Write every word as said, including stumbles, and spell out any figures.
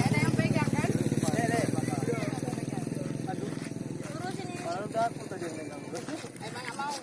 Ada yang pegang kan? Terus ini. Kalau udah aku tadi yang megang. Emang nggak mau.